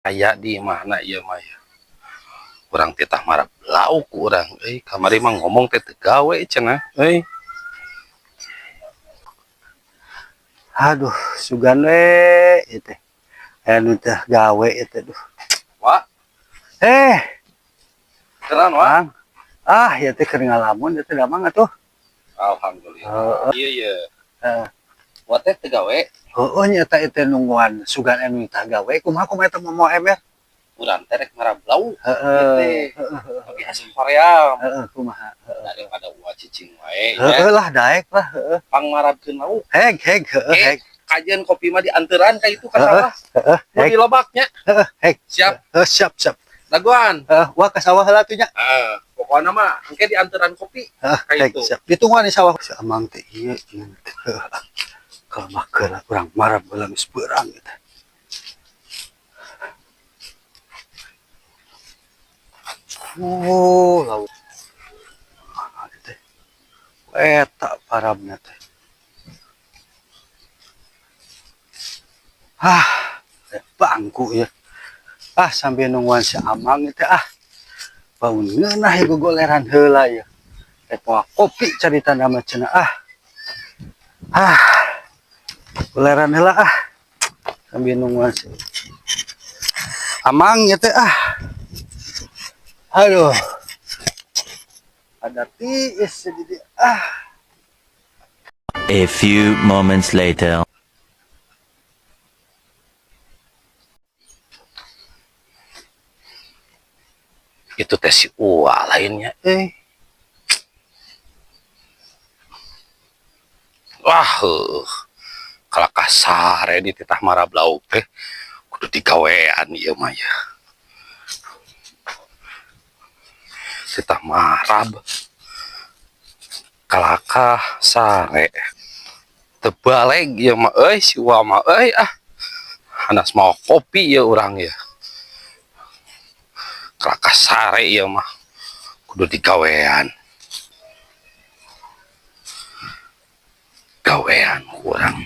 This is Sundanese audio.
Aya di mana ieu mah ya. Urang titah marab lauk urang euy, kamari mah ngomong teh teu gawe cenah euy. Aduh, sugan we ieu teh. Aya nu teh gawe ieu teh, duh. Wa, Eh, keren wa. Mang. Ah, ieu teh keur ngalamun ieu teh damang atuh. Alhamdulillah. Heeh. Iya iya. Heeh. Wa teh teu gawe. Heueuh nya eta ieu teh nungguan sugan anu tah gawe kumaha kumaha eta momo ember. Urang teh rek marab lauk. Heeh. Tapi asa hoream. Heeh, kumaha? Heeh. Daripada uwa cicing wae Heeh ya. Lah daek lah, heeh. Pangmarabkeun lauk. Heg heg, heeh, heg. Kajian kopi mah dianteran ka itu ka Heeh, sawah. Heeh, Nu heg. Di lebaknya. Heeh, heg. Siap. Heeh, siap siap. Dagoan. Heeh, wah ka sawah heula tuh nya. Heeh, pokokna mah engke dianteran kopi. Heeh, Ka heg itu. Siap. Ditungguan di sawah. Si Amang teh ieu jeung teh. Heeh. Kalau mah geura urang marab heula geus beurang eta. Oh, laut. Ah, teh. Eta parabna teh. Ah, teh bangku ya. Ah, sambil nungguan si Amang itu ah. Bau ngeunah ya gogoleran heula ya. Rek moal kopi carita nama cenah ah. Ah. Goleran heula ah. Sambil nungguan si Amang ya teh ah. Aduh. Ada tiis jadi ah. A few moments later. Itu teh si Uwa lainnya eh. Wah, heuh. Kalakah sare di titah marab lauk teh kudu digawean ieu mah ya. Titah marab kalakah sare. Teu baleg ieu mah euy si Uwa mah euy ah. Hanas mau kopi ieu urang ya. Kalakah sare ieu mah kudu digawean. Gawean kurang.